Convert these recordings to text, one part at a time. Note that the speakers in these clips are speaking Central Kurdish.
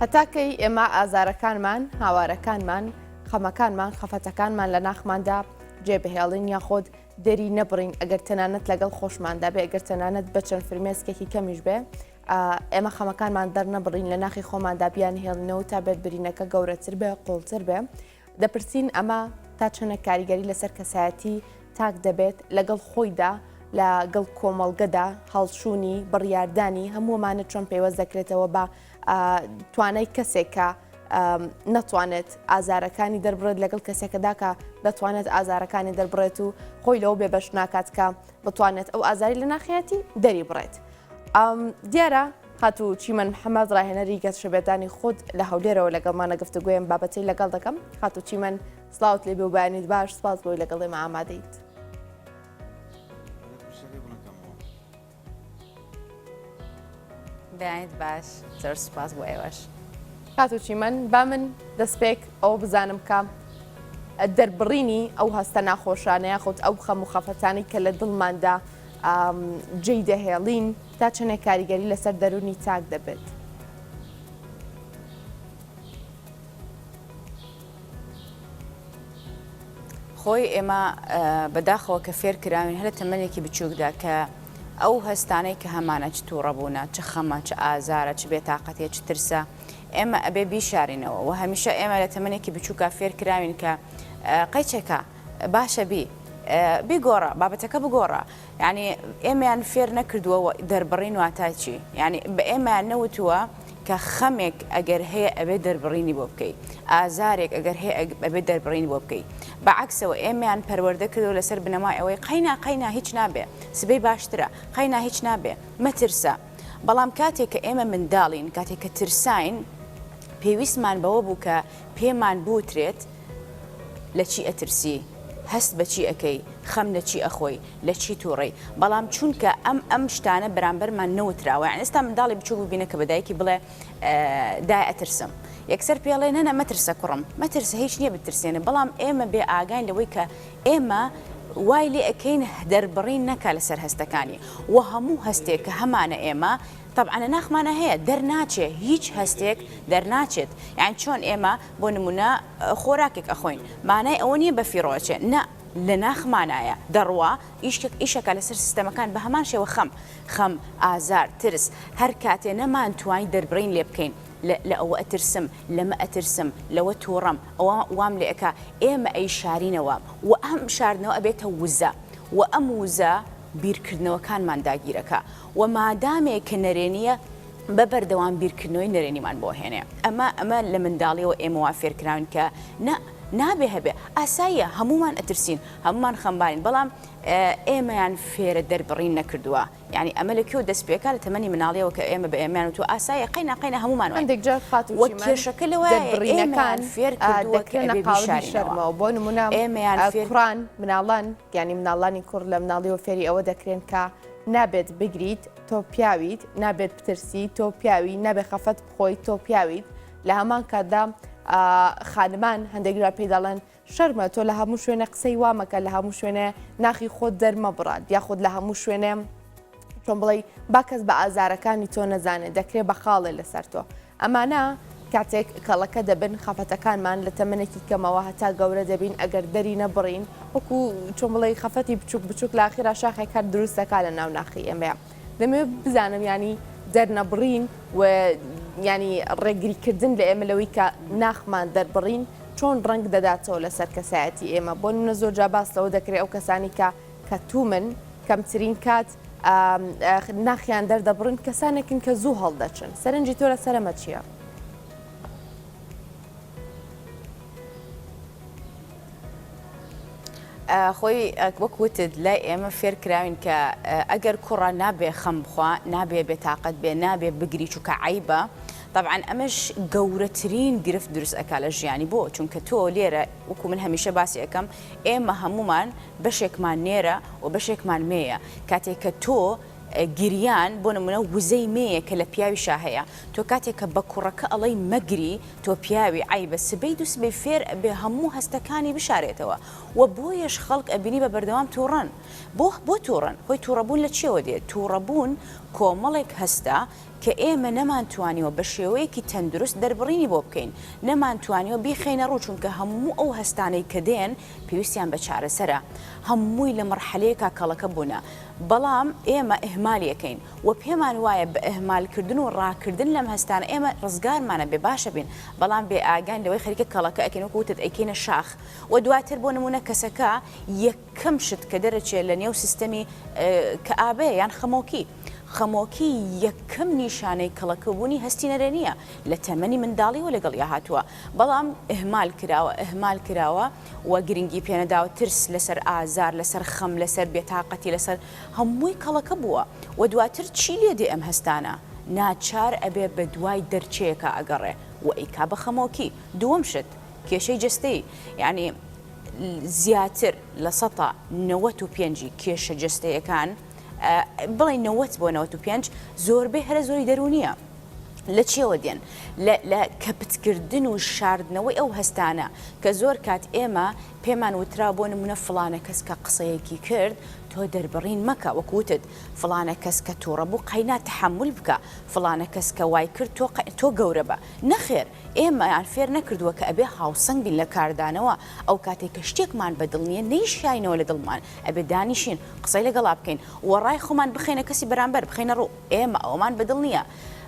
هەتا کەی ئێمە ئازارەکانمان، هاوارەکانمان، خەمەکانمان، خەفەتەکانمان لە ناخماندا جێ بهێڵین یاخود دەری نەبڕین ئەگەر تەنانەت لەگەڵ خۆشماندا بێ ئەگەر تەنانەت بە چەند فرمێسکێکی کەمیش بێ ئێمە خەمەکانمان دەرنەبڕین لە ناخی خۆماندا بیان هێڵینەوە تا بێت برینەکە گەورەتر بێ قوڵتر بێ دەپرسین ئەمە تا چەندە کاریگەری لەسەر کەسایەتی تاک دەبێت لەگەڵ خۆیدا لەگەڵ کۆمەڵگەدا هەڵچوونی بڕیاردانی هەموومانە چۆن پەیوەست دەکرێتەوە بە توانای کەسێک کە نەتوانێت ئازارەکانی دەربڕێت لەگەڵ کەسێکەدا کە دەتوانێت ئازارەکانی دەربڕێت و خۆی لەوە بێبەش ناکات کە بتوانێت ئەو ئازاری لە ناخیەتی دەری بڕێت. دیارە خاتوو چیمەن محەممەد ڕاهێنەری گەشەپێدانی خود لە هەولێرەوە لەگەڵمانە گفتوگۆیم بابەتەی لەگەڵ دەکەم خاتوو چیمەن سڵاوت لێبێ و بەیانیت باش سپاس بۆی لەگەڵ ئێمە ئامادەیت. بەیانیت باش زۆر سوپاس بۆ ئێوەش. خاتوو چیمەن با من دەستپێک ئەوە بزانم کە دەربڕینی ئەو هەستە ناخۆشانە یاخود ئەو خەم و خەفەتانەی کە لە دڵماندا جێی دەهێڵین تا چەندێک کاریگەری لەسەر دەروونی تاک دەبێت؟ خۆی ئێمە بەداخەوە کە فێر کراوین هەر لە تەمەنێکی بچووکدا کە ئەو هەستانەی کە هەمانە چ تووڕەبوونە چ خەمە چ ئازارە چ بێتاقەتیە چ ترسە ئێمە ئەبێ بیشارینەوە و هەمیشە ئێمە لە تەمەنێکی بچووکا فێر کراوین کە قەیچەکە باشە بی بیگۆڕە بابەتەکە بگۆڕە یعنی ئێمەیان فێر نەکردووە دەربڕین واتای چی یعنی بە ئێمەیان نەوتووە کە خەمێک ئەگەر هەیە ئەبێ دەربڕینی بۆ بکەی، ئازارێک ئەگەر هەیە ئەبێ دەربڕینی بۆ بکەی. بە عەکسەوە ئێمەیان پەروەردە کردووە لەسەر بنەمای ئەوەی قەینا قەینا هیچ نابێ، سبەی باشترە، قەینا هیچ نابێ، مەترسە. بەڵام کاتێک کە ئێمە منداڵین، کاتێک کە ترساین، پێویستمان بەوە بوو کە پێمان بوترێت لە چی ئەترسی، هەست بە چی ئەکەی، خەم لە چی ئەخۆی، لە چی توڕەی، بەڵام چونکە ئەم ئەم شتانە بەرامبەرمان نەوتراوە، یانی ئێستا منداڵی بچوک ببینە کە بە دایکی بڵێ دایە ئەترسم، یەکسەر پێی ئەڵێ نەنا مەترسە کوڕم، مەترسە هیچ نییە بترسێنێ، بەڵام ئێمە بێ ئاگاین لەوەی کە ئێمە وای لێ ئەکەین دەربڕین نەکا لەسەر هەستەکانی و هەموو هەستێک کە هەمانە ئێمە تەبعەن لە ناخمانا هەیە دەرناچێ هیچ هەستێک دەرناچێت یانی چۆن ئێمە بۆ نمونە خۆراکێک ئەخۆین مانای ئەوە نییە بەفیڕۆ ئەچێ نا لە ناخمانایە دەڕوا ئیشێک ئیشەکا لەسەر سیستەمەکان بە هەمان شێوە خەم خەم ئازار ترس هەر کاتێ نەمانتوانی دەربڕین لێ بکەین لە لە ئەوە ئەترسم لەمە ئەترسم لەوە توڕەم ئەوە وام لێ ئەکا ئێمە ئەیشارینەوە و ئەم شاردنەوە ئەبێتە وزە و ئەم وزە بیرکردنەوەکانمان داگیرەکا و مادامێ کە نەرێنییە بە بەردەوام بیرکردنەوەی نەرێنیمان بۆ هێنێ ئەمە ئەمە لە منداڵیەوە ئێمە وا فێرکراوین کە نا نابێ هەبێ ئاساییە هەموومان ئەترسین هەموومان خەمبارین بەڵام ئێمەیان فێرە دەربڕین نەکردووە یعنی ئەمە لە کوێ دەست پێکا لە تەمەنی مناڵیەوە کە ئێمە بە ئێمەیان وتووە ئاساییە قەینا قەینا هەموومان واین هەندێک جار خاتوو وە چیمەن کێشەکە لەوەیە دەربڕینەکان ئێمەیان فێر کردووە کە دەکرێنە ئەبێ قاڵبی بیشارینەوە شەرمەوە بۆ نمونە ئێمەیان فێر کوڕان مناڵان یانی مناڵانی کوڕ لە مناڵیەوە فێری ئەوە دەکرێن کە نابێت بگریت تۆ پیاویت، نابێت بترسی تۆ پیاوی، نابێت خەفەت بخۆیت تۆ پیاویت، لە هەمان کاتدا خانمان هەندێک جار پێی دەڵێن شەرمە تۆ لە هەموو شوێنێ قسەی وا مەکە، لە هەموو شوێنێ ناخی خۆت دەرمەبڕە، یاخود لە هەموو شوێنێ چۆن بڵێی با کەس بە ئازارەکانی تۆ نەزانێت، دەکرێ بە خاڵێ لەسەر تۆ. ئەمانە کاتێک کەڵەکە دەبن خەفەتەکانمان لە تەمەنێکی کەمەوە هەتا گەورە دەبین ئەگەر دەری نەبڕین وەکو چۆن بڵێی خەفەتی بچوک بچوک لە ئاخیرا شاخێک هەر دروست دەکا لە ناو ناخی ئێمەیا دەمەوێت بزانم یانی دەرنەبڕین و یانی ڕێگری کردن لە ئێمە لەوەی کە ناخمان دەربڕین چۆن ڕەنگ دەداتەوە لەسەر کەسایەتی ئێمە بۆ نمونە زۆر جا باس لەوە دەکرێت ئەو کەسانی کە کەتومن کەمترین کات ناخیان دەردەبڕن کەسانێکن کە زوو هەڵدەچن سەرنجی تۆ لەسەر ئەمە چییە؟ خۆی وەک وتت لای ئێمە فێر کراوین کە ئەگەر کوڕە نابێ خەم بخوا نابێ بێتاقەت بێ نابێ بگری چونکە عەیبە طبعا ئەمەش گەورەترین گرفت دروست ئەکا لە ژیانی بۆ چونکە تۆ لێرە وەکو من هەمیشە باسی ئەکەم ئێمە هەموومان بەشێکمان نێرە و بەشێکمان مێیە کاتێک کە تۆ گریان بۆ نمونە وزەی مێیە کە لە پیاویشا هەیە تۆ کاتێک کە بە کوڕەکە ئەڵێی مەگری تۆ پیاوی عەیبە سبەی دووسبەی فێر ئەبێ هەموو هەستەکانی بشارێتەوە و بۆیەش خەڵک ئەبینی بە بەردەوام توڕەن بۆ بۆ توڕەن خۆی توڕەبوون لە چیەوە دێ توڕەبوون کۆمەڵێک هەستە. کە ئێمە نەمانتوانیوە بە شێوەیەکی تەندروست دەربڕینی بۆ بکەین، نەمانتوانیوە بیخەینە ڕوو، چونکە هەموو ئەو هەستانەی کە دێن پێویستیان بە چارەسەرە، هەمووی لە مەرحەلەیەکا کەڵەکە بوونە، بەڵام ئێمە ئیهمالی ئەکەین و پێمان وایە بە ئیهمالکردن و ڕاکردن لەم هەستانە ئێمە ڕزگارمان ئەبێ باشە بین، بەڵام بێ ئاگاین لەوەی خەریکە کەڵەکە ئەکەین وەکو وتت ئەیکەینە شاخ و دواتر بۆ نموونە کەسەکە یەکەم شت کە دەرەچێ لە نێو سیستەمی کەئابەیە یان خەمۆکی. خەمۆکی یەکەم نیشانەی کەڵەکەبوونی هەستی نەرێنییە، لە تەمەنی منداڵیەوە لەگەڵیا هاتووە، بەڵام ئیهمال کراوە، ئیهمال کراوە و گرنگی پێنەداوە، ترس لەسەر ئازار، لەسەر خەم، لەسەر بێتاقەتی، لەسەر هەمووی کەڵەکە بووە و دواتر چی لێ دێ ئەم هەستانە؟ ناچار ئەبێ بە دوای دەرچەیەکا ئەگەڕێ و ئەیکا بە خەمۆکی. دووەم شت، کێشەی جەستەیی، یانی زیاتر لە سەتا 95 ی کێشە جەستەیەکان، بڵێین 90 بۆ 95 زۆربەی هەرە زۆری دەروونییە. لە چیەوە دێن؟ لە کەپتکردن و شاردنەوەی ئەو هەستانە کە زۆر کات ئێمە پێمان وترا بۆ نمونە فڵانە کەس کە قسەیەکی کرد تۆ دەربڕین مەکە وەک وتت فڵانە کەس کە توڕە بوو قەینا تەحەمول بکە فڵانە کەس کە وای کرد تۆ تۆ گەورە بە نەخێر ئێمەیان فێر نەکردووە کە ئەبێ هاوسەنگ بین لە کاردانەوە ئەو کاتێک کە شتێکمان بە دڵ نییە نەیشاینەوە لە دڵمان ئەبێ دانیشین قسەی لەگەڵا بکەین و ڕای خۆمان بخەینە کەسی بەرامبەر بخەینە ڕوو ئێمە ئەوەمان بەدڵ نییە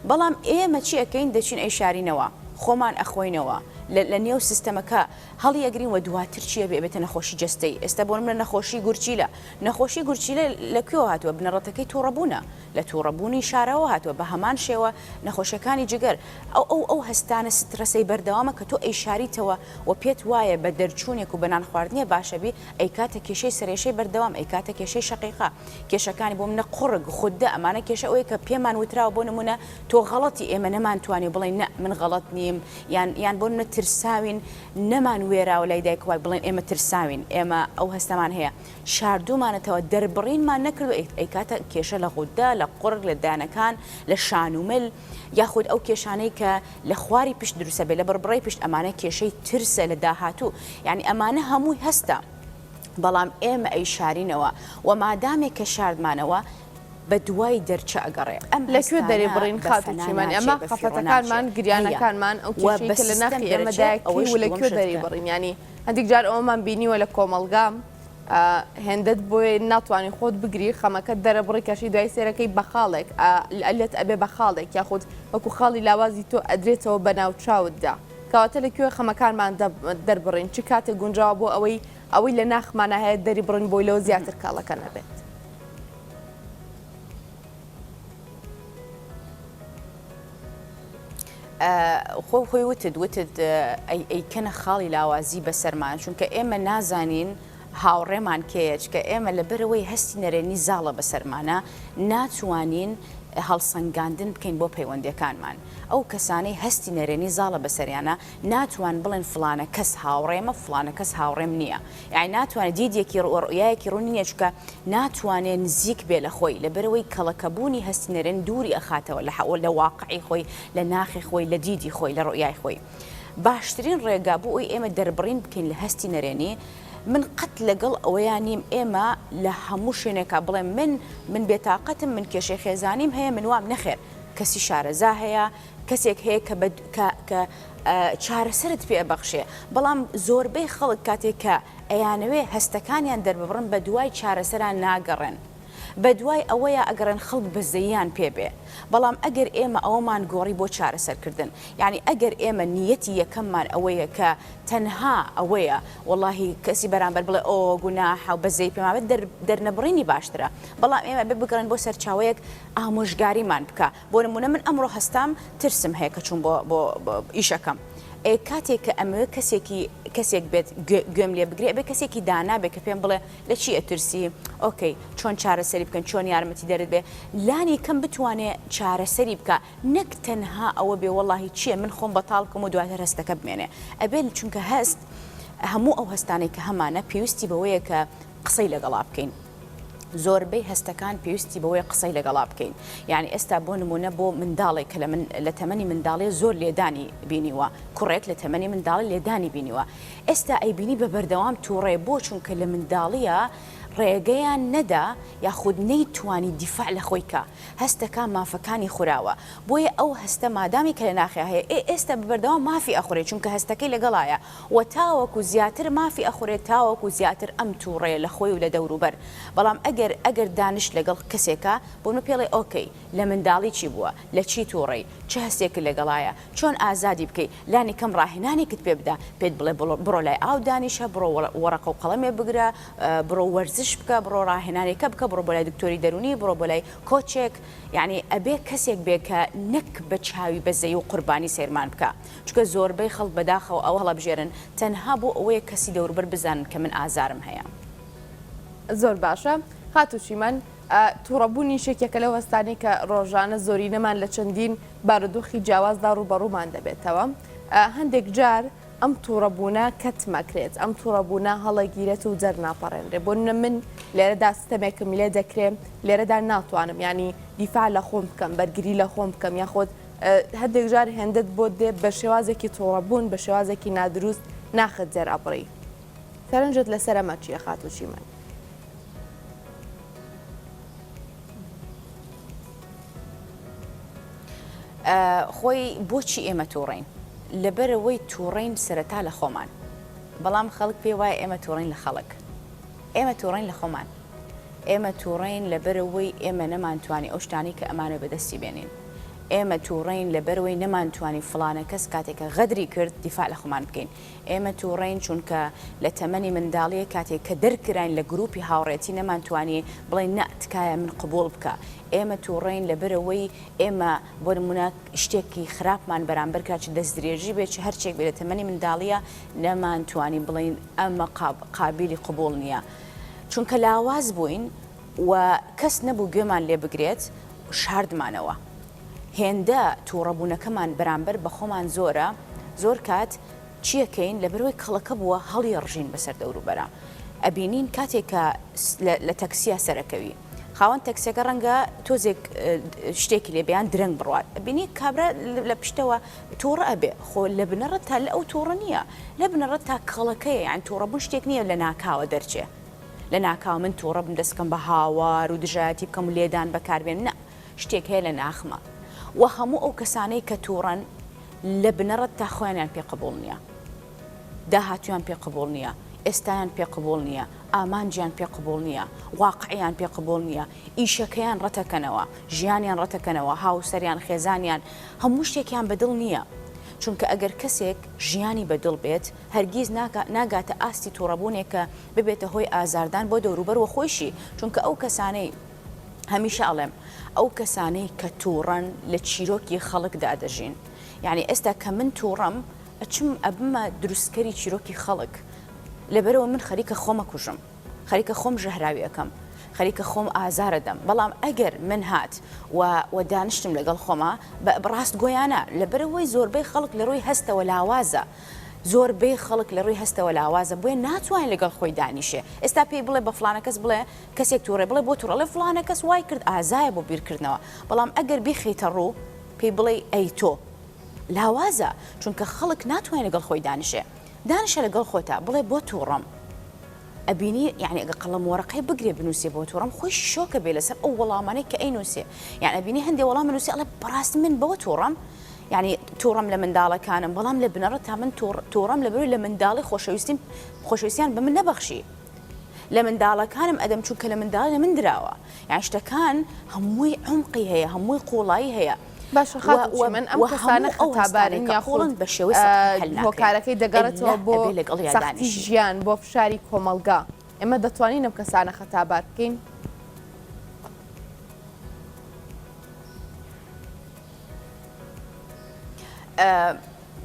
بەڵام ئێمە چی ئەکەین دەچین ئەیشارینەوە خۆمان ئەخۆینەوە لە نێو سیستەمەکە هەڵی ئەگرین و دواتر چی ئەبێ ئەبێتە نەخۆشی جەستەیی ئێستا بۆ نمونە نەخۆشی گورچیلە نەخۆشی گورچیلە لە کوێوە هاتووە بنەڕەتەکەی توڕەبوونە لە توڕەبوونی شاراوە هاتووە بە هەمان شێوە نەخۆشیەکانی جگەر ئەو ئەو ئەو هەستانە سترەسەی بەردەوامە کە تۆ ئەیشاریتەوە و پێت وایە بە دەرچوونێک و بە نان خواردنێ باشەبی ئەیکاتە کێشەی سەرێشەی بەردەوام ئەیکاتە کێشەی شەقیقە کێشەکانی بۆ منە قوڕگ خودە ئەمانە کێشە ئەوەیە کە پێمان وتراوە بۆ نمونە تۆ غەڵەتی ئێمە نەمانتوانی بڵێین نە من غەڵەت نیم یان یان بۆ نمونە ترساوین نەمان وێراوە لای دایک و باوک بڵێن ئێمە ترساوین ئێمە ئەو هەستەمان هەیە شاردوومانەتەوە دەربڕینمان نەکردو ئەیکاتە کێشە لە غودە لە قوڕگ لە دانەکان لە شان و مل یاخود ئەو کێشانەی کە لە خواری پشت دروستە بێ لە بڕبڕەی پشت ئەمانە کێشەی ترسە لە داهاتوو یعنی ئەمانە هەمووی هەستە بەڵام ئێمە ئەیشارینەوە و مادامێک کە شاردمانەوە بە دوای دەرچە ئەگەڕێ ئەم لە کوێ هەستانە دەری بڕین بە خاتوو فەنا چیمەن ناچێ ئێمە بە فیڕۆ ناچێ خەفەتەکانمان هەیە گریانەکانمان ئەو و کێشەی بە کە لە سیستەم ناخی دەرەچێ ئێمەدایە کەی ئەوەیش و لە دووەم کوێ شت دەری کە بڕین یانی هەندیک جار ئەوەمان بینیوە لە کۆمەڵگا هێندەت بۆیە ناتوانی خۆت بگری خەمەکەت دەرەبڕی کەشی دوای سێرەکەی بە خاڵێک لێت ئەبێ بە خاڵێک یاخود وەکو خاڵی لاوازی تۆ ئەدرێتەوە بە ناوچاوتدا کەواتە لە کوێ خەمەکانمان دەربڕین چ کاتێک گونجاوە بۆ ئەوەی ئەوەی لە ناخمانا هەیە دەری بڕین بۆی لەوە زیاتر کاڵەکە نەبێت. خۆ خۆی وتت وتت ئەیکەنە خاڵی لاوازی بەسەرمان چونکە ئێمە نازانین هاوڕێمان کێیە چکە ئێمە لەبەرەوەی هەستی نەرێنی زاڵە بەسەرمانە ناتوانین هەڵسەنگاندن بکەین بۆ پەیوەندەکانمان ئەو کەسانەی هەستی نەرێنی زاڵە بەسەریانە ناتوان بڵێن فڵانە کەس هاوڕێمە فڵانە کەس هاوڕێم نییە یانی ناتوانێت دیدێکی ڕوئیایەکی ڕوونی نییە چونکە ناتوانێت نزیک بێ لە خۆی لەبەرئەوەی کەڵەکەبوونی هەستی نەرێن دووری ئەخاتەوە لە لە واقعی خۆی لە ناخی خۆی لە دیدی خۆی لە ڕوئیای خۆی باشترین ڕێگا بۆ ئەوی ئێمە دەربڕین بکەین لە هەستی نەرێنی من قەت لەگەڵ ئەوەیا نیم ئێمە لە هەموو شوێنێکا بڵێم من من بێتاقەتم من کێشەی خێزانیم هەیە من وام نەخێر کەسی شارەزا هەیە کەسێک هەیە کە بە کە کە چارەسەرت پێ ئەبەخشێ بەڵام زۆربەی خەڵک کاتێک کە ئەیانەوێ هەستەکانیان دەرببڕن بە دوای چارەسەرا ناگەڕێن بە دوای ئەوەیا ئەگەڕێن خەڵک بەزەییان پێ بێ بەڵام ئەگەر ئێمە ئەوەمان گۆڕی بۆ چارەسەرکردن یانی ئەگەر ئێمە نیەتی یەکەممان ئەوەیە کە تەنها ئەوەیە وەڵاهی کەسی بەرامبەر بڵێ ئۆ گوناحە و بەزەیی پێمان بێت دەرنەبڕینی باشترە بەڵام ئێمە ئەبێ بگەڕێین بۆ سەرچاوەیەک ئامۆژگاریمان بکا بۆ نمونە من ئەمڕۆ هەستام ترسم هەیە کە چووم بۆ بۆ ئیشەکەم ئێ کاتێک کە ئەمەوێ کەسێکی کەسێک بێت گوێم لێ بگرێ ئەبێ کەسێکی دانا بێ کە پێم بڵێ لە چی ئەترسی okay چۆن چارەسەری بکەن چۆن یارمەتی دەرت بێ لانی کەم بتوانێ چارەسەری بکە نەک تەنها ئەوە بێ وەڵاهی چییە من خۆم بەتاڵ بکەم و دواتر هەستەکە بمێنێ ئەبێ چونکە هەست هەموو ئەو هەستانەی کە هەمانە پێویستی بەوەیە کە قسەی لەگەڵا بکەین. زۆربەی هەستەکان پێویستی بەوەیە قسەی لەگەڵا بکەین یانی ئێستا بۆ نمونە بۆ منداڵێک کە لە من لە تەمەنی منداڵێ زۆر لێدانی بینیوە کوڕێک لە تەمەنی منداڵی لێدانی بینیوە ئێستا ئەیبینی بە بەردەوام تووڕێ بۆ چونکە لە منداڵیە. ڕێگەیان نەدا یاخود نەیتوانی دیفاع لە خۆی کا هەستەکا مافەکانی خوراوە بۆیە ئەو هەستە مادامی کە لە ناخیا هەیە ئێ ئێستا بە بەردەوام مافی ئەخورێ چونکە هەستەکەی لەگەڵایە وە تاوەکو زیاتر مافی ئەخورێ تاوەکو زیاتر ئەم توڕەیە لە خۆی و لە دەوروبەر بەڵام ئەگەر ئەگەر دانیشت لەگەڵ کەسێکا بۆ نمونە پێڵێ okay لە منداڵی چی بووە لە چی توڕەی چ هەستێکت لەگەڵایە چۆن ئازادی بکەی لانی کەم ڕاهێنانێکت پێ بدا پێت بڵێ بڕۆ لای ئاو دانیشە بڕۆ وەڕەقە و قەڵەمێ بگرە بڕۆ وەرزش بکە بڕۆ ڕاهێنانێکە بکە بڕۆ بۆ لای دکتۆری دەروونی بڕۆ بۆ لای coach ێک یعنی ئەبێ کەسێک بێ کە نەک بە چاوی بەزەی و قوربانی سەیرمان بکە چونکە زۆربەی خەڵک بەداخەوە ئەوە هەڵەبژێرن تەنها بۆ ئەوەیە کەسی دەوروبەر بزانن کە من ئازارم هەیە. زۆر باشە خاتوو چیمەن، توڕەبوونیش یەکێکە لەو هەستانەی کە ڕۆژانە زۆرینەمان لە چەندین بارودۆخی جیاوازدا ڕووبەڕوومان دەبێتەوە. هەندێک جار ئەم توڕەبوونە کەتمەکرێت، ئەم توڕەبوونە هەڵەگیرێت و دەرناپەڕێنرێ. بۆ نمونە من لێرەدا ستەمێکم لێ دەکرێ، لێرەدا ناتوانم یانی دیفاع لە خۆم بکەم، بەرگری لە خۆم بکەم یاخود هەندێک جار هێندەت بۆ دێ بە شێوازێکی توڕەبوون، بە شێوازێکی نادروست ناخت دەرئەبڕی. سەرنجت لەسەر ئەمە چییە خاتوو چیمەن؟ خۆی بۆچی ئێمە تووڕین لەبەرەوەی تووڕین سەرەتا لە خۆمان بەڵام خەڵک پێی وایە ئێمە تووڕین لە خەڵک ئێمە تووڕین لە خۆمان ئێمە تووڕین لەبەرەوەی ئێمە نەمانتوانی ئەو شتانی کە ئەمانە بەدەستی بێنین ئێمە تووڕین لەبەرەوەی نەمانتوانی فڵانە کەس کاتێکە غەدری کرد دیفاع لە خۆمان بکەین ئێمە توڕەین چونکە لە تەمەنی منداڵیە کاتێک کە دەرکراین لە گروپی هاوڕێتی نەمانتوانی بڵێین نا تکایە من قبوڵ بکە ئێمە توڕەین لەبەرئەوەی ئێمە بۆ نمونە شتێکی خراپمان بەرامبەر کرا چ دەستدرێژی بێت چ هەرچێک بێت لە تەمەنی منداڵیە نەمانتوانی بڵێین ئەمە قابیلی قبوڵ نییە چونکە لاواز بووین و کەس نەبوو گوێمان لێ بگرێت شاردمانەوە. هێندە توڕەبوونەکەمان بەرامبەر بە خۆمان زۆرە، زۆر کات چیەکەین لەبەرئەوەی کەڵەکە بووە هەڵیەڕژین بەسەر دەوروبەرا. ئەبینین کاتێک کە لە تەکسیا سەرەکەوی خاوەن تەکسیەکە ڕەنگە تۆزێک شتێکی لێ بێ یان درەنگ بڕوات ئەبینی کابرا لە پشتەوە توڕە ئەبێ خۆ لە بنەڕەتا لە ئەو توڕە نییە لە بنەڕەتا کەڵەکەیە یان توڕەبوون شتێک نییە لە ناکاوە دەرچێ لە ناکاو من توڕە بم دەست بکەم بە هاوار و دژایەتی بکەم و لێدان بەکاربێنم نا شتێک هەیە لە ناخما وە هەموو ئەو کەسانەی کە توڕەن لە بنەڕەتدا خۆیانیان پێ قبوڵ نیە داهاتویان پێ قبوڵ نیە ئێستایان پێ قبوڵ نیە ئامانجیان پێ قبوڵ نیە واقعیان پێ قبوڵ نیە ئیشەکەیان ڕەتەکەنەوە ژیانیان ڕەتەکەنەوە هاوسەریان خێزانیان هەموو شتێکیان بەدڵ نیە چونکە ئەگەر کەسێک ژیانی بەدڵ بێت هەرگیز ناگاتە ئاستی توڕەبوونێک کە ببێتە هۆی ئازاردان بۆ دەوروبەر وە خۆیشی چونکە ئەو کەسانەی هەمیشە ئەڵێم ئەو کەسانەی کە توڕەن لە چیرۆکی خەڵکدا دەژین یعنی ئێستا کە من توڕەم ئەچم ئەبمە دروستکەری چیرۆکی خەڵک لەبەرەوە من خەریکە خۆمە کوژم خەریکە خۆم ژەهراوی ئەەکەم خەریکە خۆم ئازارە دەم بەڵام ئەگەر من هات و و دانیشتم لەگەڵ خۆما بە ڕاستگۆیانە لەبەرەوەی زۆربەی خەڵک لە ڕووی هەستەوە لاوازە زۆربەی خەڵک لە ڕووی هەستەوە لاوازە بۆیە ناتوانێت لەگەڵ خۆی دانیشێ ئێستا پێی بڵێ بە فڵانە کەس بڵێ کەسێک توڕەیە بڵێ بۆ توڕە ئەڵێ فڵانە کەس وای کرد ئازایە بۆ بیرکردنەوە بەڵام ئەگەر بیخەیتە ڕوو پێی بڵێی ئەی تۆ لاوازە چونکە خەڵک ناتوانێت لەگەڵ خۆی دانیشێ دانیشە لەگەڵ خۆتا بڵێ بۆ توڕەم ئەبینی یعنی ئەگە قەڵەم وەرەقەی بگرێ بنووسێ بۆ توڕەم خۆی شۆکە بێ لەسەر ئەو وەڵامانەی کە ئەینووسێ یعنی ئەبینی هەندێ وەڵام نووسی ئەڵێ بەڕاستی من بەوە توڕەم یعنی توڕەم لە منداڵەکانم بەڵام لە بنەڕەتا من توڕەم لە بەرەوەی لە منداڵی خۆشەویستیم خۆشەویستیان بە من نەبەخشی لە منداڵەکانم ئەدەم چونکە لە منداڵی لە من دراوە یان شتەکان هەمووی عمقی هەیە هەمووی قوڵایی هەیە باشە خاتوو چیمەن ئەم کەسانە خەتابارن یاخود بە شێوەی سەتحی حل ناکرێن هۆکارەکەی دەگەڕێتەوە ئیلا بۆ ئەبێ لەگەڵیا سەختی دانیشی. ژیان بۆ فشاری کۆمەڵگا ئێمە دەتوانین ئەم کەسانە خەتابار بکەین؟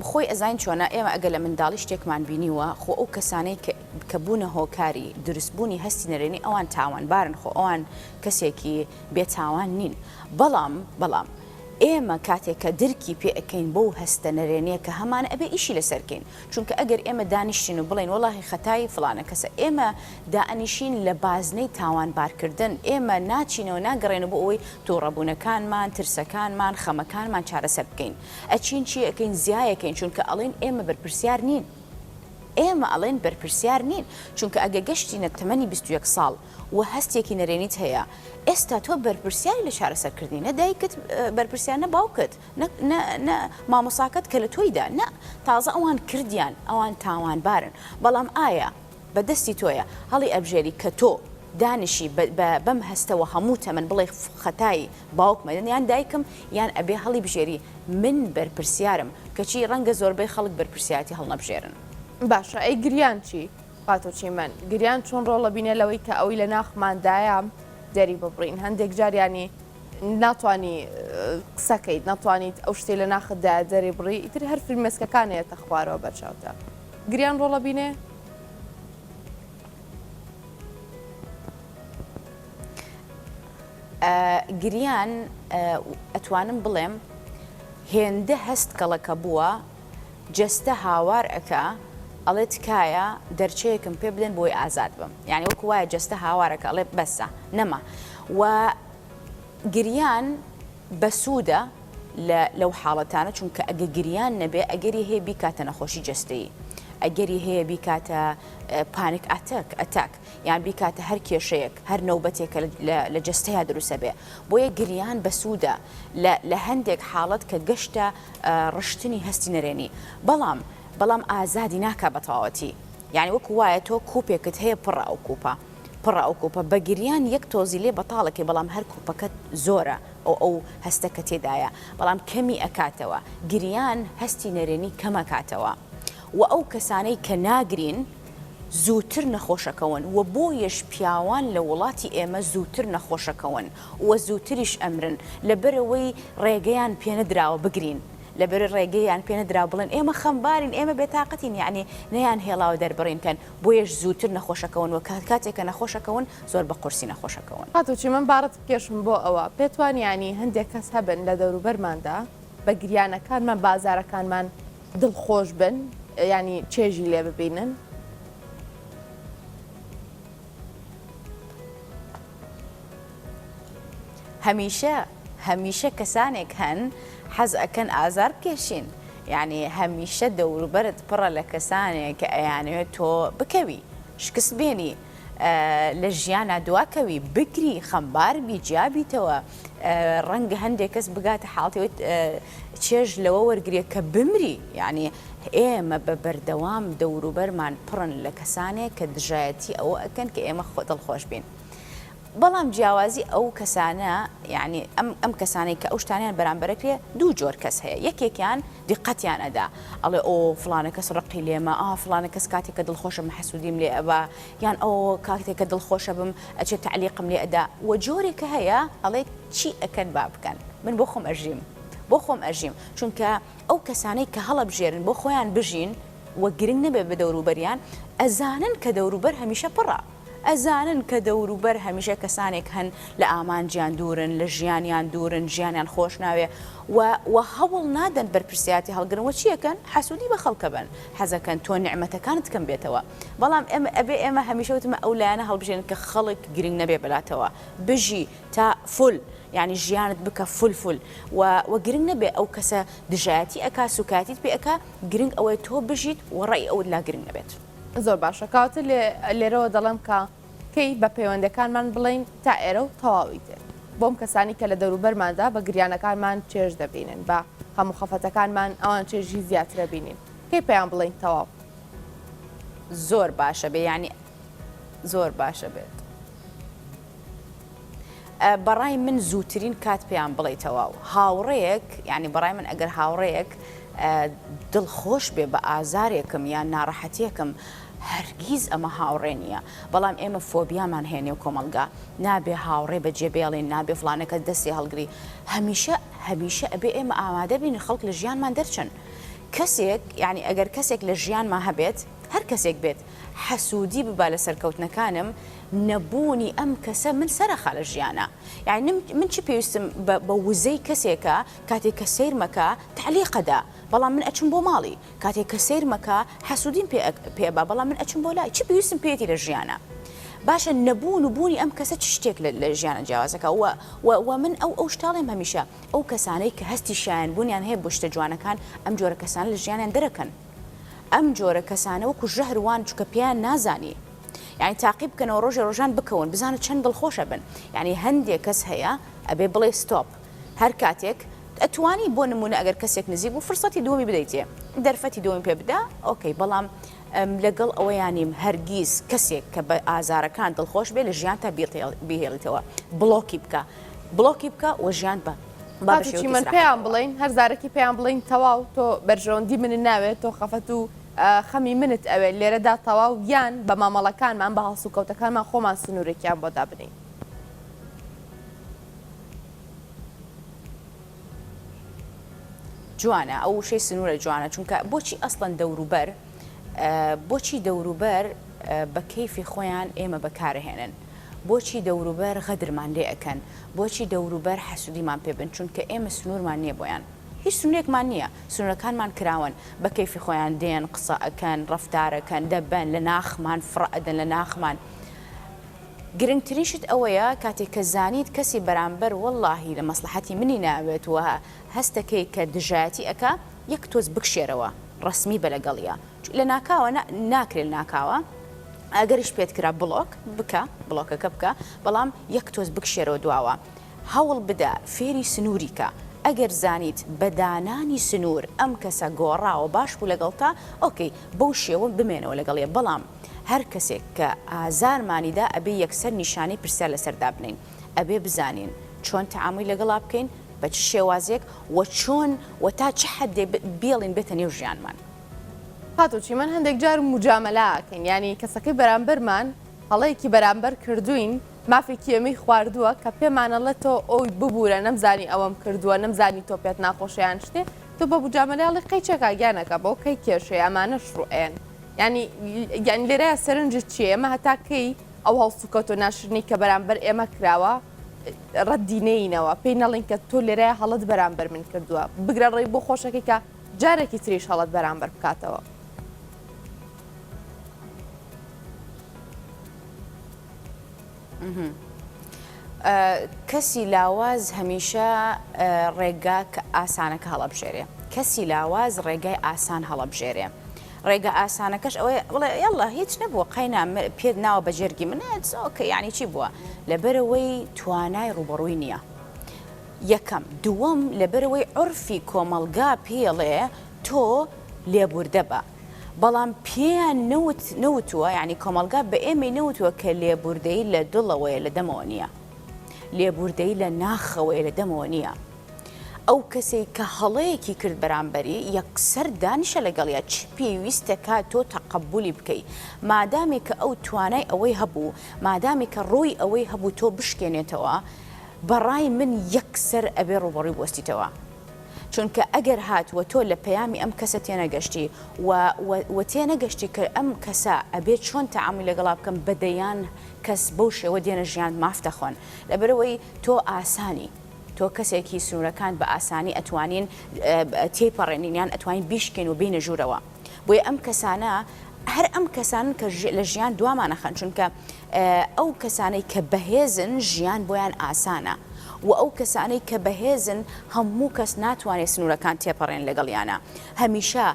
خۆی ئەزانین چۆنە ئێمە ئەگەر لە منداڵی شتێکمان بینیوە خۆ ئەو کەسانەی کە بوونە هۆکاری دروستبوونی هەستی نەرێنی ئەوان تاوانبارن خۆ ئەوان کەسێکی بێتاوان نین بەڵام بەڵام ئێمە کاتێک کە درکی پێ ئەکەین بەو هەستە نەرێنیە کە هەمانە ئەبێ ئیشی لەسەر کەین چونکە ئەگەر ئێمە دانیشتین و بڵێین وەڵاهی خەتای فڵانە کەسە ئێمە دائەنیشین لە بازنەی تاوانبارکردن ئێمە ناچینەوە ناگەڕێنەوە بۆ ئەوەی توڕەبوونەکانمان ترسەکانمان خەمەکانمان چارەسەر بکەین ئەچین چی ئەکەین زیایەکەین چونکە ئەڵێین ئێمە بەرپرسیار نین. ئێمە ئەڵێن بەرپرسیار نین چونکە ئەگە گەشتینە تەمەنی 21 ساڵ و هەستێکی نەرێنیت هەیە ئێستا تۆ بەرپرسیاری لە چارەسەرکردنی نە دایکت بەرپرسیار نە باوکت نە نە نە مامۆساکەت کە لە تۆیدا نە تازە ئەوان کردیان ئەوان تاوانبارن بەڵام ئایا بە دەستی تۆیە هەڵی ئەبژێری کە تۆ دانیشی بە بە بەم هەستەوە هەموو تەمەن بڵێی خەتای باوکمە یان دایکم یان ئەبێ هەڵی بژێری من بەرپرسیارم کەچی ڕەنگە زۆربەی خەڵک بەرپرسیارەتی هەڵنەبژێرن. باشە ئەی گریان چی؟ خاتوو چیمەن گریان چۆن ڕۆڵ ئەبینێ لەوەی کە ئەوەی لە ناخماندایە دەری ببڕین هەندێک جار یانی ناتوانی قسەکەیت ناتوانیت ئەو شتەی لە ناختدایە دەری بڕی ئیتر هەر فرمێسکەکان ئەیەتە خوارەوە بەرچاوتا گریان ڕۆڵ ئەبینێ؟ گریان ئەتوانم بڵێم هێندە هەست کەڵەکە بووە جەستە هاوار ئەکا ئەڵێ تکایە دەرچەیەکم پێ بدەن بۆی ئازاد بم یانی وەکو وایە جەستە هاوارەکە ئەڵێ بەسە نەما و گریان بەسوودە لە لەو حاڵەتانە چونکە ئەگە گریان نەبێ ئەگەری هەیە بیکاتە نەخۆشی جەستەیی ئەگەری هەیە بیکاتە panic attack attack یان بیکاتە هەر کێشەیەک هەر نەوبەتێک کە لە جەستەیا دروستە بێ بۆیە گریان بەسوودە لە لە هەندێک حاڵەت کە گەشتە ڕشتنی هەستی نەرێنی بەڵام بەڵام ئازادی ناکا بە تەواوەتی یانی وەکو وایە تۆ کوپێکت هەیە پڕە ئەو کوپە پڕە ئەو کوپە بە گریان یەک تۆزی لێ بەتاڵەکەی بەڵام هەر کوپەکەت زۆرە ئەو ئەو هەستە کە تێدایە بەڵام کەمی ئەکاتەوە گریان هەستی نەرێنی کەمەکاتەوە وە ئەو کەسانەی کە ناگرین زووتر نەخۆشەکەون و بۆیەش پیاوان لە وڵاتی ئێمە زووتر نەخۆشەکەون و زووتریش ئەمرن لەبەرئەوەی ڕێگەیان پێنەدراوە بگرین لەبەر ڕێگەیان پێنەدراوە بڵێن ئێمە خەمبارین ئێمە بێتاقەتین یەعنی نەیان هێڵاوە دەربڕین کەن بۆیەش زووتر نەخۆشەکەون و کاتێک کە نەخۆشەکەون زۆر بە قورسی نەخۆشەکەون. خاتوو چیمەن باڕت بکێشم بۆ ئەوە پێت وانیە یانی هەندێک کەس هەبن لە دەوروبەرماندا بە گریانەکانمان بە ئازارەکانمان دڵخۆش بن یانی چێژی لێ ببینن؟ هەمیشە هەمیشە کەسانێک هەن حەز ئەکەن ئازار بکێشین یعنی هەمیشە دەوروبەرت پڕە لە کەسانێک کە ئەیانەوێت تۆ بکەوی شکست بێنی لە ژیانا دواکەوی بگری خەمبار بی جیا بیتەوە ڕەنگە هەندێک کەس بگاتە حاڵەتی ئەوەی چێژ لەوە وەرگێ کە بمری یعنی ئێمە بە بەردەوام دەوروبەرمان پڕن لە کەسانێک کە دژایەتی ئەوە ئەکەن کە ئێمە خۆ دڵخۆش بین بەڵام جیاوازی ئەو کەسانە یعنی ئەم ئەم کەسانەی کە ئەو شتانیان بەرامبەرەکرێ دوو جۆر کەس هەیە یەکێکیان دیقەتیان ئەدا ئەڵێ ئۆ فڵانە کەس ڕقی لێمە ئا فڵانە کەس کاتێک کە دڵخۆشە من حەسوودیم لێ ئەبا یان ئۆ کاتێک کە دڵخۆشە بم ئەچێ تەعلیقم لێ ئەدا وە جۆرێکە هەیە ئەڵێ چی ئەکەن با بکەن من بۆ خۆم ئەژیم بۆ خۆم ئەژیم چونکە ئەو کەسانەی کە هەڵەبژێرن بۆ خۆیان بژین و گرنگ نەبێ بە دەوروبەریان ئەزانن کە دەوروبەر هەمیشە پڕە ئەزانن کە دەوروبەر هەمیشە کەسانێک هەن لە ئامانجیان دوورن، لە ژیانیان دوورن، ژیانیان خۆش ناوێ و و هەوڵ نادەن بەرپرسیارەتی هەڵگرن و چی ئەکەن؟ حەسوودی بە خەڵک ئەبەن، حەزەکەن تۆ نیعمەتەکانت کەم بێتەوە. بەڵام ئێمە ئەبێ ئێمە هەمیشە وتمە ئەو لایەنە هەڵبژێرین کە خەڵک گرنگ نەبێ بەلاتەوە. بژی تا فول یانی ژیانت بکە فول فول و و گرنگ نەبێ ئەو کەسە دژایەتی ئەکا سووکایەتیت پێ ئەکا گرنگ ئەوەیە تۆ بژیت و ڕەئی ئەوت لا گرنگ نەبێت. زۆر باشە کەواتە لێرەوە دەڵێم کە کەی بە پەیوەندەکانمان بڵێین تا ئێرە و تەواوی تر بۆم کەسانی کە لە دەوروبەرماندا بە گریانەکانمان چێژ دەبینن بە خەم و خەفەتەکانمان ئەوان چێژی زیاترە بینین کەی پێیان بڵێین تەواو. زۆر باشە بێ یانی زۆر باشە بێت. بەڕای من زووترین کات پێیان بڵێ تەواو هاوڕێیەک یعنی بەڕای من ئەگەر هاوڕێیەک دڵخۆش بێ بە ئازارێکم یان ناڕەحەتیەکم هەرگیز ئەمە هاوڕێ نییە بەڵام ئێمە فۆبیامان هەیە نێو کۆمەڵگا نابێ هاوڕێ بەجێ بێڵین نابێ فڵانەکە دەستی هەڵگری هەمیشە هەمیشە ئەبێ ئێمە ئامادە بین خەڵک لە ژیانمان دەرچن کەسێک یعنی ئەگەر کەسێک لە ژیانما هەبێت هەر کەسێک بێت حەسوودی ببا لە سەرکەوتنەکانم نەبوونی ئەم کەسە من سەرەخا لە ژیانا یانی من چ پێویستم بە وزەی کەسێکە کاتێک کە سەیرمەکا تەعلیقەدا بەڵام من ئەچم بۆ ماڵی کاتێک کە سەیرمەکا حەسوودیم پێ پێ با بەڵام من ئەچم بۆ لای چ پێویستم پێیەتی لە ژیانا باشە نەبوون و بوونی ئەم کەسە چ شتێک لە ژیانە جیاوازەکە و و من ئەو ئەو شتاڵێم هەمیشە ئەو کەسانەی کە هەستی شایەن بوونیان هەیە بۆ شتە جوانەکان ئەم جۆرە کەسانە لە ژیانیان دەرەکەن. ئەم جۆرە کەسانە وەکو ژەهر وان چونکە پێیان نازانی یانی تاقی بکەنەوە ڕۆژێ ڕۆژان بکەون بزانە چەند دڵخۆشە بن یانی هەندێک کەس هەیە ئەبێ بڵێ stop هەر کاتێک ئەتوانی بۆ نمونە ئەگەر کەسێک نزیک بوو فرسەتی دووەمی بدەیتێ دەرفەتی دووەمی پێ بدە okay بەڵام لەگەڵ ئەوەیانیم هەرگیز کەسێک کە بە ئازارەکان دڵخۆش بێ لە ژیانتا بیهێڵیتەوە بڵۆکی بکە بڵۆکی بکە و ژیان بە با بە خاتوو شێوەیەکی چیمەن ئیسراحەت پێیان بکەوە. بڵێین هەر زارەکی پێیان بڵێین تەواو تۆ بەرژەوەندی منت ناوێت تۆ خەفەت و خەمی منت ئەوێت لێرەدا تەواو یان بە مامەڵەکانمان بە هەڵسوکەوتەکانمان خۆمان سنوورێکیان بۆ دابنێین. جوانە ئەو وشەی سنوورە جوانە چونکە بۆچی ئەسڵەن دەوروبەر بۆچی دەوروبەر بە کەیفی خۆیان ئێمە بەکارهێنن بۆچی دەوروبەر غەدرمان لێ ئەکەن بۆچی دەوروبەر حەسودیمان پێ بن چونکە ئێمە سنوورمان نییە بۆیان هیچ سنوورێکمان نییە سنوورەکانمان کراوەن بە کەیفی خۆیان دێن قسە ئەکەن ڕەفتارەکەن دەبەن لە ناخمان فڕە ئەدەن لە ناخمان گرنگترین شت ئەوەیە کاتێک کە زانیت کەسی بەرامبەر وەڵاهی لە مەسڵەحەتی منی ناوێت و هەستەکەی کە دژایەتی ئەکا یەک تۆز بکشێرەوە ڕەسمی بە لەگەڵیا لە ناکاوە نا ناکرێ لە ناکاوە ئەگەریش پێت کرا بڵۆک بکە بڵۆکەکە بکە بەڵام یەک تۆز بکشێرەوە دواوە هەوڵ بدە فێری سنووری کە ئەگەر زانیت بە دانانی سنوور ئەم کەسە گۆڕاوە باش بوو لەگەڵتا okay بەو شێوە بمێنەوە لەگەڵیە بەڵام هەر کەسێک کە ئازارمانی دا ئەبێ یەکسەر نیشانەی پرسیار لەسەر دابنێین، ئەبێ بزانین چۆن تەعامولی لەگەڵا بکەین، بە چ شێوازێک و چۆن و تا چ حەدێ بیڵین بێتە نێو ژیانمان. خاتوو چیمەن هەندێک جار موجامەلە ئەکەین یانی کەسەکەی بەرامبەرمان هەڵەیەکی بەرامبەر کردووین مافێکی ئێمەی خواردووە کە پێمان ئەڵێ تۆ ئۆی ببورە نەمزانی ئەوەم کردووە نەمزانی تۆ پێت ناخۆشە یان شتێ تۆ بە موجامەلە ئەڵێی قەیچەکە گیانەکە بۆ کەی کێشەیە ئەمانەش ڕوئەیەن یانی یانی لێرەیا سەرنجت چییە؟ ئێمە هەتا کەی ئەو هەڵسوکەوتە ناشرینەی کە بەرامبەر ئێمە کراوە ڕەدی نەینەوە، پێی نەڵێین کە تۆ لێرەیا هەڵەت بەرامبەر من کردووە، بگرە ڕێی بۆ خۆشەکەی کە جارێکی تریش هەڵەت بەرامبەر بکاتەوە. کەسی لاواز هەمیشە ڕێگا ئاسانەکە هەڵەبژێرێ کەسی لاواز ڕێگای ئاسان هەڵەبژێرێ ڕێگە ئاسانەکەش ئەوەیە بڵێ یاڵا هیچ نەبووە قەینا پێت ناوە بە جەرگی من okay یعنی چی بووە لەبەرەوەی توانای ڕووبەڕووی نییە یەکەم دووەم لەبەرەوەی عورفی کۆمەڵگا پێڵێ تۆ لێبوردە بە بەڵام پێیان نەوت نەوتووە یعنی کۆمەڵگا بە ئێمەی نەوتووە کە لێبوردەیی لە دڵەوەیە لە دەمەوە نییە لێبوردەیی لە ناخەوەیە لە دەمەوە نییە ئەو کەسەی کە هەڵەیەکی کرد بەرامبەری یەکسەر دانیشە لەگەڵیا چ پێویستە کا تۆ تەقەبولی بکەی مادامێک کە ئەو توانای ئەوەی هەبوو مادامێک کە ڕووی ئەوەی هەبوو تۆ بشکێنێتەوە بەڕای من یەکسەر ئەبێ ڕووبەڕووی بوەستیتەوە چونکە ئەگەر هات وە تۆ لە پەیامی ئەم کەسە تێنەگەشتی و و تێنەگەشتی کە ئەم کەسە ئەبێ چۆن تەعامولی لەگەڵا بکەم بە دەیان کەس بەو شێوە دێنە ژیانت ماف دەخۆن لەبەرئەوەی تۆ ئاسانی تۆ کەسێکی سنوورەکانت بە ئاسانی ئەتوانین تێیپەڕێنین یان ئەتوانین بیشکێن و بێینە ژوورەوە بۆیە ئەم کەسانە هەر ئەم کەسانن کە لە ژیان دوامان ئەخەن چونکە ئەو کەسانەی کە بەهێزن ژیان بۆیان ئاسانە و ئەو کەسانەی کە بەهێزن هەموو کەس ناتوانێت سنوورەکان تێپەڕێن لەگەڵیانە هەمیشە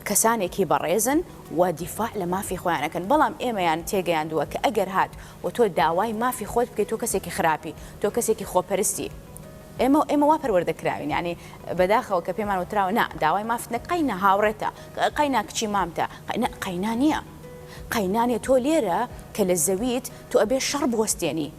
کەسانێکی بەڕێزن و دیفاع لە مافی خۆیانەکەن بەڵام ئێمەیان تێگەیاندووە کە ئەگەر هات و تۆ داوای مافی خۆت بکەیت تۆ کەسێکی خراپی تۆ کەسێکی خۆپەرستی ئێمە ئێمە وا پەروەردە کراوین یعنی بەداخەوە کە پێمان وتراوە نا داوای مافت نە قەینا هاوڕێتە قەینا کچی مامتە قەینا قەینا نییە قەینا نییە تۆ لێرە کە لە زەویت تۆ ئەبێ شەڕ بوەستێنی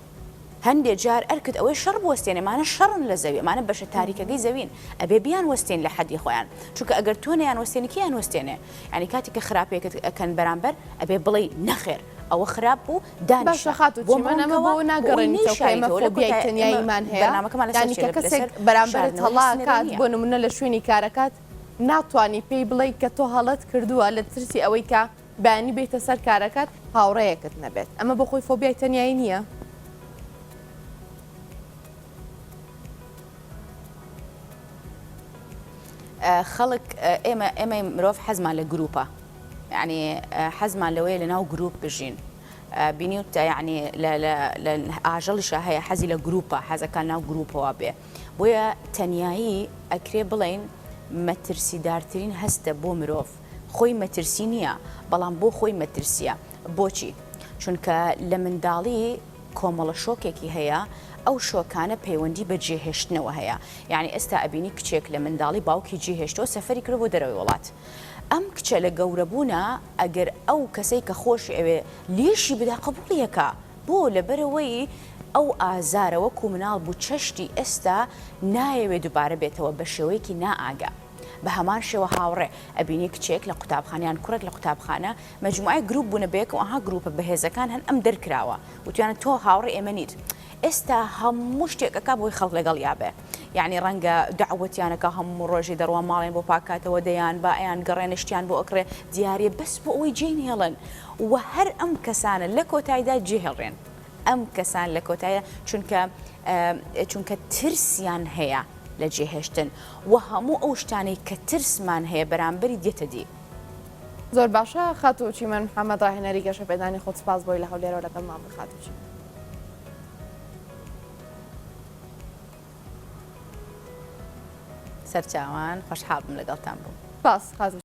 هەندێ جار ئەرکت ئەوەی شەڕ بوەستێنێ مانە شەڕن لە زەوی ئەمانە بەشە تاریکەکەی زەوین ئەبێ بیان وەستێن لە حەدی خۆیان چونکە ئەگەر تۆ نەیان وەستێنی کێیان وەستێنێ یعنی کاتێک کە خراپێکت ئەکەن بەرامبەر ئەبێ بڵێی نەخێر ئەوە خراپ بوو دانیشە باشە خاتوو بۆم چیمەن ئەمە ڕوونکەوە بۆ بۆ ئەوەی ناگەڕێنیتەوە کە ئێمە نەیشاریتەوە لە فۆبیای کۆتای ئێمە تەنیاییمان هەیە بەرنامەکەمان لەسەر یانی چیە کە کەسێک لەسەر بەرامبەرت شاردنەوەی هەڵە هەستی ئەکات نەرێنیە. بۆ نمونە لە شوێنی کارەکات ناتوانی پێی بڵێی کە تۆ هەڵەت کردووە لە ترسی ئەوەی کە بەیانی بێیتە سەر کارەکەت هاوڕێیەکت نەبێت ئەمە بۆ خۆی فۆبیای تەنیایی نییە؟ خەڵک ئێمە ئێمەی مرۆڤ حەزمان لە گروپە یعنی حەزمان لەوەیە لە ناو گروپ بژین بینیوتە یعنی لە ئاژەڵیشا هەیە حەزی لە گروپە حەزەکان ناو گروپەوە بێ بۆیە تەنیایی ئەکرێ بڵین مەترسیدارترین هەستە بۆ مرۆڤ. خۆی مەترسی نییە بەڵام بۆ خۆی مەترسییە بۆچی؟ چونکە لە منداڵی کۆمەڵە شۆکێکی هەیە ئەو شۆکانە پەیوەندی بە جێهێشتنەوە هەیە یعنی ئێستا ئەبینی کچێک لە منداڵی باوکی جێهێشتەوە سەفەری کردوە بۆ دەرەوەی وڵات ئەم کچە لە گەورەبوونا ئەگەر ئەو کەسەی کە خۆشی ئەوێ لێشی بدا قبوڵی ئەکا بۆ لەبەرئەوەی ئەو ئازارە وەکو مناڵ بوو چەشتی ئێستا نایەوێ دوبارە بێتەوە بە شێوەیەکی نا ئاگا بە هەمان شێوە هاوڕێ ئەبینی کچێک لە قوتابخانە یان کوڕێک لە قوتابخانە مەجموعەی گروپ بوونە بەیەکەوە ئەها گروپە بەهێزەکان هەن ئەم دەرکراوە وتویانە تۆ هاوڕێ ئێمە نیت ئێستا هەموو شتێک ئەکا بۆی خەڵک لەگەڵیا بێ یعنی ڕەنگە دەعوەتیان ئەکا هەموو ڕۆژێ دەڕوا ماڵیان بۆ پاکاتەوە دەیان با ئەیان گەڕێنە شتیان بۆ ئەکڕێ دیاریە بەس بۆ ئەوەی جێی نەهێڵن و هەر ئەم کەسانە لە کۆتایدا جێهێڵرێن ئەم کەسان لە کۆتایدا چونکە چونکە ترسیان هەیە لە جێهێشتن و هەموو ئەو شتانەی کە ترسمان هەیە بەرامبەری دێتە دی. زۆر باشە خاتوو چیمەن محەمەد ڕاهێنەری گەشەپێدانی خۆت سوپاس بۆی لە هەولێرەوە لەگەڵمان بووی خاتوو چیمەن. سەرچاوان خۆشحاڵ بووم لەگەڵتان بووم. سپاس خاتوو.